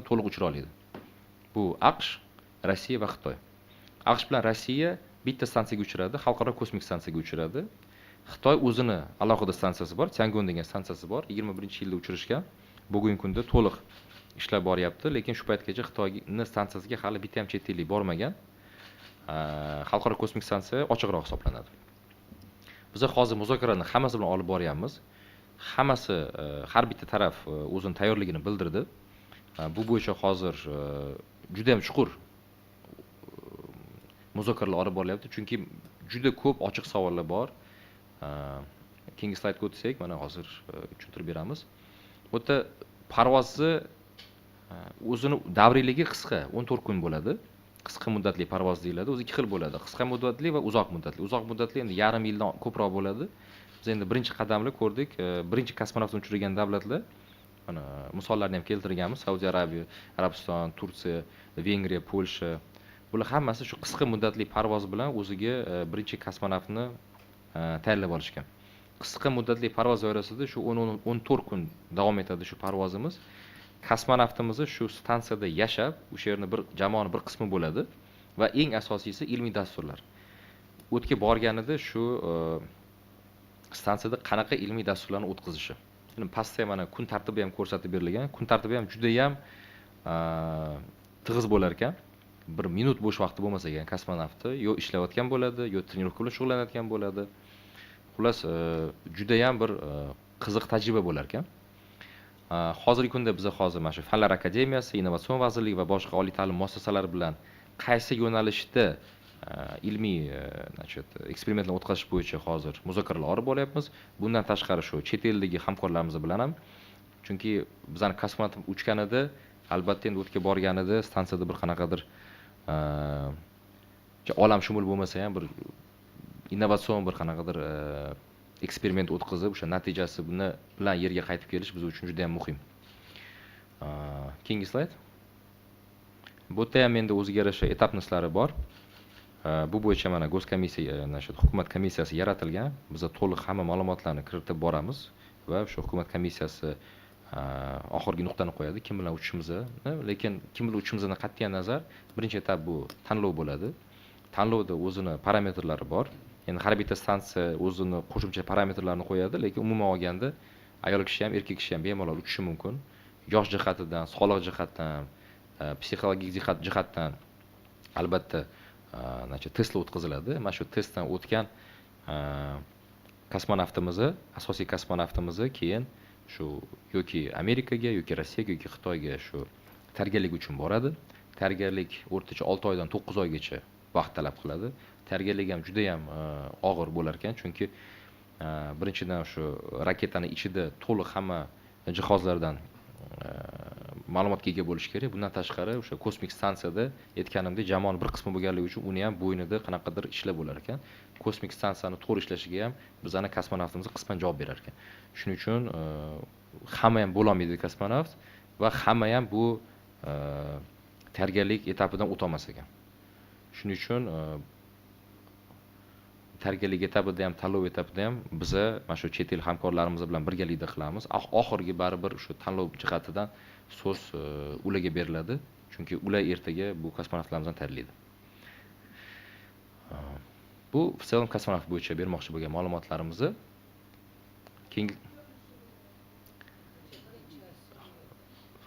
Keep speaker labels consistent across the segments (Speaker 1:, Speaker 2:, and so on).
Speaker 1: to'liq uchira oladi. Bu AQSh, Rossiya va Xitoy. AQSh bilan Rossiya bitta stansiyaga uchiradi, xalqaro kosmik stansiyaga uchiradi. Xitoy o'zini alohida stansiyasi bor, Tiangon degan stansiyasi bor, 21-yilda uchirishgan. Bugungi kunda to'liq ishlab boryapti, lekin shu paytgacha Xitoyning stansiyasiga hali bitta ham chet ellik bormagan. Xalqaro kosmik stansiya ochiqroq hisoblanadi. Biz hozir muzokarani hammasi bilan olib boryapmiz. Hammasi har bitta taraf o'zini tayyorligini bildirdi. Bu bo'yicha hozir juda ham chuqur muzokaralar olib borilyapti, chunki juda ko'p ochiq savollar bor. Keyingi slaydga o'tsak, mana hozir tushuntirib beramiz. Bu yerda parvozni o'zini davriyligi qisqa, 14 kun bo'ladi. Qisqa muddatli parvoz deyiladi. O'zi ikki xil bo'ladi. Qisqa muddatli va uzoq muddatli. Uzoq muddatli endi yarim yildan ko'proq bo'ladi. Biz endi birinchi qadamni ko'rdik. Birinchi kosmonavtni uchirgan davlatlar, mana misollarni ham keltirganmiz. Saudiya Arabiya, Arabiston, Turkiya, Vengriya, Polsha. Bular hammasi shu qisqa muddatli parvoz bilan o'ziga birinchi kosmonavtni tayyorlab olishgan. Qisqa muddatli parvoz doirasida shu 14 kun davom etadi shu parvozimiz. Kosmonavtimiz shu stansiyada yashab, o'sha yerni bir jamoaning bir qismi bo'ladi va eng asosiysi ilmiy dasturlar. O'tga borganida shu stansiyada qanaqa ilmiy dasturlarni o'tkazishi. Endi pastda mana kun tartibi ham ko'rsatib berilgan. Kun tartibi ham juda ham tig'iz bo'lar ekan. Bir minut bo'sh vaqti bo'lmasa ekan kosmonavtni, yo ishlayotgan bo'ladi, yo trenirovka bilan shug'ullanayotgan bo'ladi. Xullas, juda ham bir qiziq tajriba bo'lar ekan. Hozirgi kunda biz hozir mana shu Fanlar akademiyasi, Innovatsion vazirligi va boshqa oliy ta'lim muassasalari bilan qaysi yo'nalishda ilmiy eksperimentlar o'tkazish bo'yicha hozir muzokaralar olib boryapmiz. Bundan tashqari shu chet eldagi hamkorlarimiz bilan ham, chunki bizani kosmonavt uchganida, albatta endi o'tga borganida stansiyada bir qanaqadir olamshumul bo'lmasa ham bir innovatsion bir qanaqadir eksperiment o'tkazib, o'sha natijasi buni bilan yerga qaytib kelish biz uchun juda ham muhim. Keyingi slayd. Bu yerda ham endi o'ziga yarasha etapnislari bor. Bu bo'yicha mana Goskomissiya, hukumat komissiyasi yaratilgan. Biz to'liq hamma ma'lumotlarni kiritib boramiz va o'sha hukumat komissiyasi oxirgi nuqtani qo'yadi, kim bilan uchishimizni, lekin kim bilan uchishimizdan qat'iy nazar birinchi etap bu tanlov bo'ladi. Tanlovda o'zini parametrlari bor. Endi har bitta stansiya o'zini qo'shimcha parametrlarini qo'yadi, lekin umuman olganda ayol kishi ham, erkak kishi ham bemalol uchishi mumkin. Yosh jihatidan, sog'liq jihatidan, psixologik jihatdan albatta, testlar o'tkaziladi. Mana shu testdan o'tgan kosmonavtimizni, asosiy kosmonavtimizni keyin shu yoki Amerikaga, yoki Rossiyaga, yoki Xitoyga shu tayyorgarlik uchun boradi. Tayyorgarlik o'rtacha 6 oydan 9 oygacha vaqt talab qiladi. Tayyorgarlik ham juda ham og'ir bo'lar ekan, chunki birinchidan shu raketani ichida to'liq hamma jihozlardan ma'lumotga ega bo'lish kerak. Bundan tashqari o'sha kosmik stansiyada aytganimdek jamoaning bir qismi bo'lganligi uchun uni ham bo'ynida qanaqadir ishlar bo'lar ekan. Kosmik stansiyani to'g'ri ishlashiga ham bizani kosmonavtimiz qisman javob berar ekan. Shuning uchun hamma ham bo'la olmaydi kosmonavt va hamma ham bu tayyorgarlik etapidan o'ta olmas ekan. Shuning uchun tayyorgarlik etapida ham, tanlov etapida ham biza mana shu chet el hamkorlarimiz bilan birgalikda qilamiz. Oxirgi baribir shu tanlov jihatidan so'z ularga beriladi, chunki ular ertaga bu kosmonavtlarimizni tayyorlaydi. Bu в целом kosmonavt bo'yicha bermoqchi bo'lgan ma'lumotlarimizni. Keyingi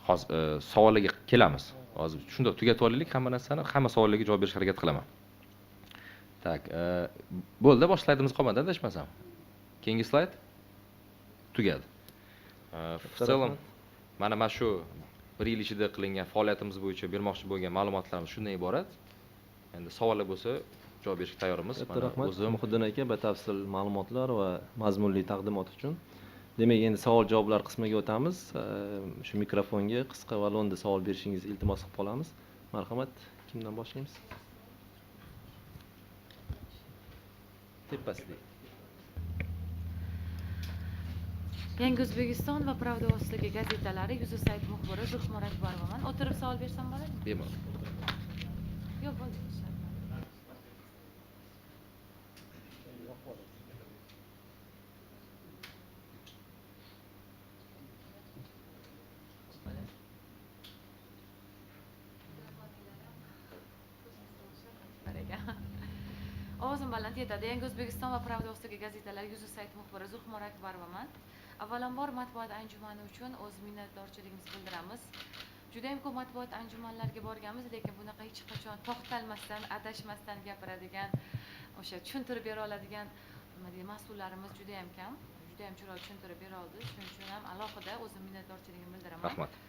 Speaker 1: hozir savollarga kelamiz. Hozir shundoq tugatib olaylik hamma narsani, hamma savollarga javob berishga harakat qilaman. Tak, bo'ldi, boshqa slaydimiz qolmadi, adashmasam. Keyingi slayd tugadi. В целом mana shu bir yil ichida qilingan faoliyatimiz bo'yicha bermoqchi bo'lgan ma'lumotlarimiz shundan iborat. Endi savollar bo'lsa javob berishga tayyormiz.
Speaker 2: Katta
Speaker 1: Mana
Speaker 2: rahmat
Speaker 1: o'zim
Speaker 2: Muhiddin aka batafsil ma'lumotlar va mazmunli taqdimot uchun. Demak, endi savol javoblar qismiga o'tamiz. Shu mikrofonga qisqa va lo'nda savol berishingizni iltimos qilib qolamiz. Marhamat, kimdan boshlaymiz? Tepasida.
Speaker 3: Yangi O'zbekiston va Pravda vositaligi gazetalari yuzi sayt muxbiri Zulxumor Akbarovaman. O'tirib savol bersam bo'ladimi?
Speaker 1: Bemalol.
Speaker 3: Yo'q, bo'ldi. Ovozim baland yetadi. Yangi O'zbekiston va Pravda ostidagi gazetalar yuzi sayt muxbiri Zulxumor Akbarovaman. Avvalambor matbuot anjumani uchun o'z minnatdorchiligimizni bildiramiz. Judayam ko'p matbuot anjumanlariga borganmiz, lekin bunaqa hech qachon to'xtalmasdan, adashmasdan gapiradigan, o'sha tushuntirib bera oladigan, nima deydi, mas'ullarimiz judayam kam. Judayam chiroyli tushuntirib bera oldi. Shuning uchun ham alohida o'zim minnatdorchiligimni bildiraman.
Speaker 1: Rahmat.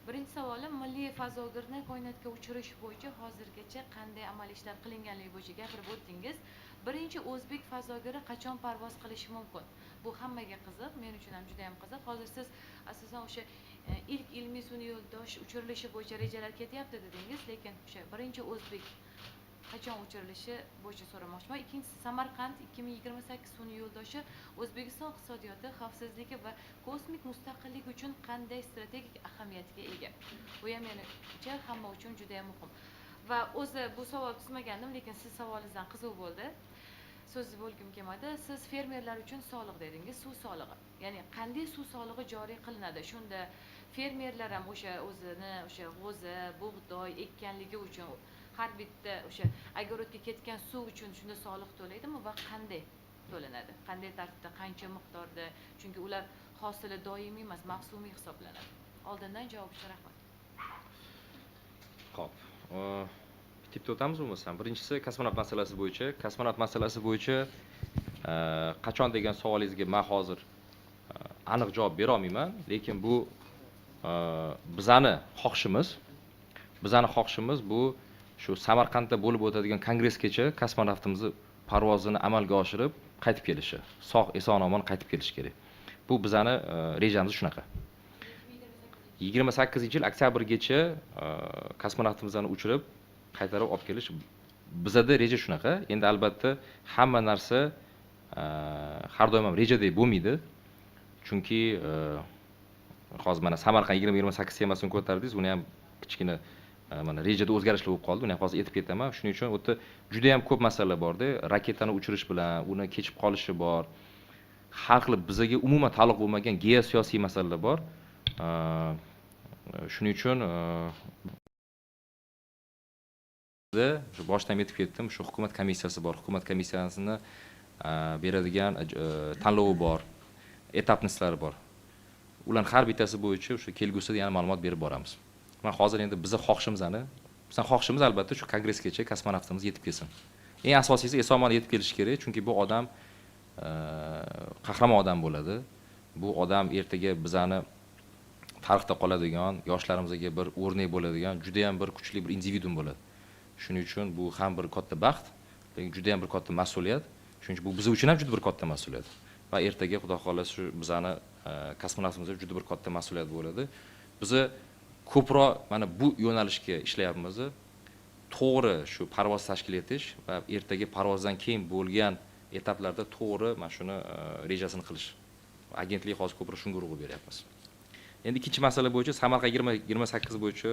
Speaker 3: Birinchi savolim, milliy fazogirni koinotga uchirish bo'yicha hozirgacha qanday amaliy ishlar qilinganligi bo'yicha gapirib o'tdingiz. Birinchi o'zbek fazogiri qachon parvoz qilishi mumkin? Bu hammaga qiziq, men uchun ham juda ham qiziq. Hozir siz asosan o'sha ilk ilmiy sun'iy yo'ldosh uchirilishi bo'yicha rejalar ketyapti dedingiz, lekin o'sha birinchi o'zbek qachon uchirilishi bo'yicha so'ramoqchiman. Ikkinchisi, Samarqand 2028 sun'iy yo'ldoshi O'zbekiston iqtisodiyoti, xavfsizligi va kosmik mustaqillik uchun qanday strategik ahamiyatga ega? Bu ham menimcha hamma uchun juda ham muhim. Va o'zi bu savol tuzmagandim, lekin siz savolingizdan qiziq bo'ldi. So'zingizni bo'lgim kelmadi. Siz fermerlar uchun soliq dedingiz, suv solig'i. Ya'ni qanday suv solig'i joriy qilinadi? Shunda fermerlar ham o'sha o'zini o'sha g'o'za, bug'doy ekkanligi uchun har bitta o'sha огород ga ketgan suv uchun shunda soliq to'laydimi va qanday to'lanadi? Qanday tartibda, qancha miqdorda? Chunki ular hosili doimiy emas, mavsumiy hisoblanadi. Oldindan javob uchun rahmat.
Speaker 1: Xo'p, bitta o'tamiz bo'lmasam. Birinchisi kosmonavt masalasi bo'yicha. Kosmonavt masalasi bo'yicha qachon degan savolingizga men hozir aniq javob bera olmayman, lekin bu bizani xohishimiz. Bizani xohishimiz bu shu Samarqandda bo'lib o'tadigan kongressgacha kosmonavtimizni parvozini amalga oshirib qaytib kelishi, sog' eson omon qaytib kelishi kerak. Bu bizani rejamiz shunaqa. 28 yil oktyabrgacha kosmonavtimizni uchirib qaytarib olib kelish bizada reja shunaqa. Endi albatta hamma narsa har doim ham rejadek bo'lmaydi, chunki hozir mana Samarqand 2028 temasini ko'tardingiz, uni ham kichkina mana rejada o'zgarishlar bo'lib qoldi, uni ham hozir aytib ketaman. Shuning uchun u yerda juda yam ko'p masalalar borda, raketani uchirish bilan uni kechib qolishi bor, har xil bizaga umuman taalluq bo'lmagan geosiyosiy masalalar bor. Shuning uchun shu boshdan aytib ketdim, shu hukumat komissiyasi bor, hukumat komissiyasini beradigan tanlovi bor, этапность lari bor. Ularni har bittasi bo'yicha o'sha kelgusida yana ma'lumot berib boramiz. Man hozir endi bizni xohishimizni, bizani xohishimiz albatta shu kongressgacha kosmonavtimiz yetib kelsin. Eng asosiysi eson omon yetib kelishi kerak, chunki bu odam qahramon odam bo'ladi. Bu odam ertaga bizani tarixda qoladigan, yoshlarimizga bir o'rnak bo'ladigan judayam bir kuchli bir individuum bo'ladi. Shuning uchun bu ham bir katta baxt, lekin judayam bir katta mas'uliyat. Shuning uchun bu biz uchun ham juda bir katta mas'uliyat. Va ertaga Xudo xohlasa shu bizani kosmonavtimizga juda bir katta mas'uliyat bo'ladi. Biza ko'proq mana bu yo'nalishga ishlayapmiz. To'g'ri shu parvoz tashkil etish va ertaga parvozdan keyin bo'lgan этап larda to'g'ri mana shuni rejasini qilish. Agentlik hozir ko'proq shunga urg'u beryapmiz. Endi ikkinchi masala bo'yicha, Samarqand 2028 bo'yicha.